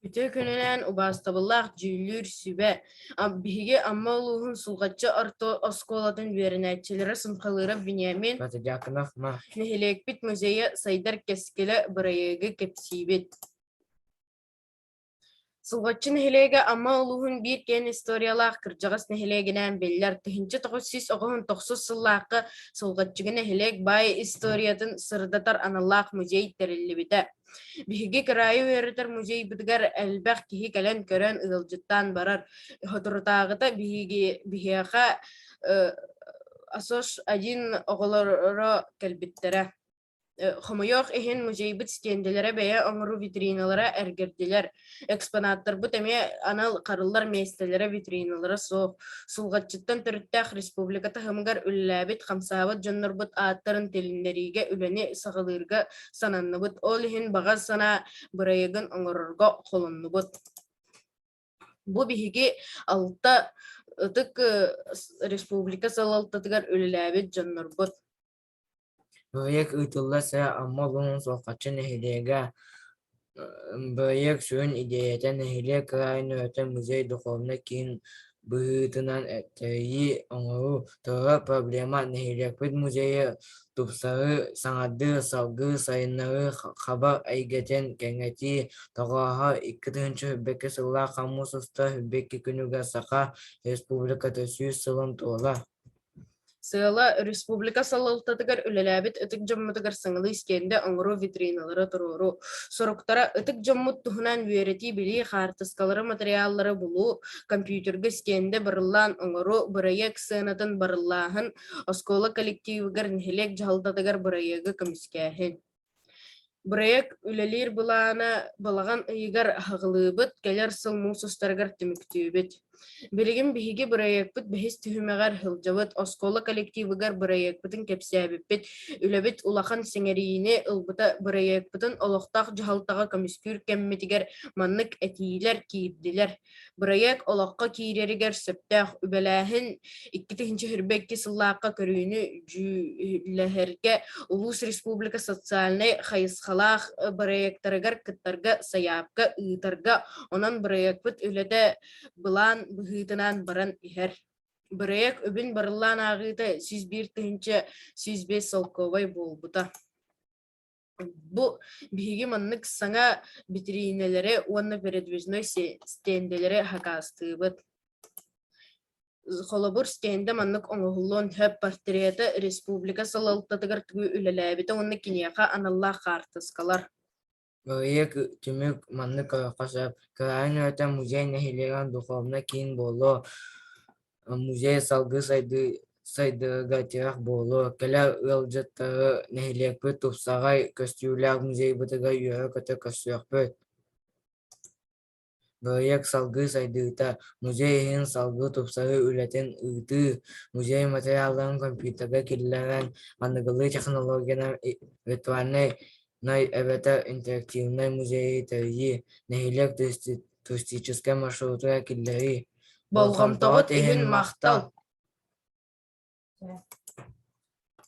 Үтүө күнүнэн убаастабыллаах дьүүллүүр сүбэ, биһиги Амма улууһун Сулҕаччы орто оскуолатын үөрэнээччилэрэ Сунхалыров Вениамин, Протодьяконов Марк нэһилиэкпит музейа сайдар кэскилэ бырайыагы кэпсиибит. Сулҕаччы нэһилиэгэ Амма улууһун биир киэн историялаах кырдьаҕас нэһилиэгинэн биллэр. 1990 сыллаахха Сулҕаччыга нэһилиэк баай историятын сырдатар аналлаах музей тэриллибитэ. Биһиги кыраайы үөрэтэр музейбытыгар элбэх киһи кэлэн көрөн ыалдьыттаан барар. Соторутааҕыта биһиги биһиэхэ АСОШ один оҕолоро кэлбиттэрэ. Хомойуох иһин, музейбыт стендэлэрэ бэйэ оҥоруу витриналара эргэрдилэр, экспонаттарбыт эмиэ анал харыллар миэстэлэрэ витриналара суох. Сулҕаччыттан төрүттээх республика таһымыгар үлэлээбит, хамсаабыт дьоннорбут ааттарын тилиннэриигэ үлэни саҕалыырга сананныбыт, ол иһин баҕа санаа бырайыагын оҥорорго холоннубут. Бу биһиги алта ытык республика салалтатыгар үлэлээбит дьоннорбут. Бырайыак ыытыллар сирэ Амма улууһун Суоххаччы нэһилиэгэ. Бырайыак сүрүн идиэйэтэ нэһилиэк кыраайын үөрэтэр музей духовнай киин быһыытынан тэрийии, оҥоруу, турар проблема нэһилиэкпит музейы тупсарыы, саҥардыы, салгыы сайыннарыы хабар эйгэтин кэҥэтии тоҕооһо 2022 сыллаах хомус устар 22 күнүгэр Саха Республиката 100 сылын туолар. Сыала республика салалтатыгар үлэлээбит ытык дьоммутугар саҥалыы истиэндэ оҥоруу витриналары туруоруу. Соруктара ытык дьоммут туһунан үөрэтии-билии хаартыскалары, матырыйааллары булуу, компьютерга истиэндэ барыллаан оҥоруу, бырайыак сыанатын барыллааһын, оскуола коллективыгар, нэһилиэк дьаһалтатыгар бырайыагы көмүскээһин. Бырайыак үлэлиир былаана балаҕан ыйыгар аһаҕалыыбыт, кэлэр сыл муус устарыгар түмүктүүбүт. Билигин биһиги бырайыакпыт бэһис түһүмэҕэр сылдьабыт, оскуола коллективыгар бырайыакпытын кэпсээбиппит, үлэбит улахан сэҥэриини ылбыта, бырайыакпытын олохтоох дьаһалтаҕа көмүскүүр кэммитигэр маннык этиилэр киирдилэр. Бырайыак олоххо киирэригэр сөптөөх үбэлээһин 2022 сыллаахха көрүүнү дьүүллэһэргэ улуус республика социальнай хайысхалаах бырайыактарыгар кыттарга сайаапка ыытарга, онон бырайыакпыт үлэтэ былаан быһыытынан баран иһэр. Бырайыак үбүн барыллаан ааҕыыта 101 105 солкуобай буолбута. Бу биһиги маннык саҥа битириинэлэри уонна передвижной стендэлэри хакаастыыбыт. Холобур, стендэ маннык оҥоһуллуон сөп портрета республика салалтатыгар тугу үлэлээбитэ уонна киниэхэ аналлаах хаартыскалар. Бырайыак түмүк маннык көрүөххэ сөп: кыраайын үөрэтэр музей нэһилиэгин духовнай киин буолуо, музей салгыы сайдыыга тирэх буолуо, кэлэр ыалдьыттары нэһилиэкпит тупсаҕай көстүүлээх музейбытыгар үөрэ-көтө көрсүөхпүт. Бырайыак салгыы сайдыыта, музей иһин салгыы тупсарыы үлэтин ыытыы, музей материалларын компьютерга киллэрэн аныгылыы технологиянан виртуальнай эбэтэр интерактивнай музейы тэрийии, нэһилиэк туристическай маршрутугар киллэрии. Болҕомтоҕут иһин махтал!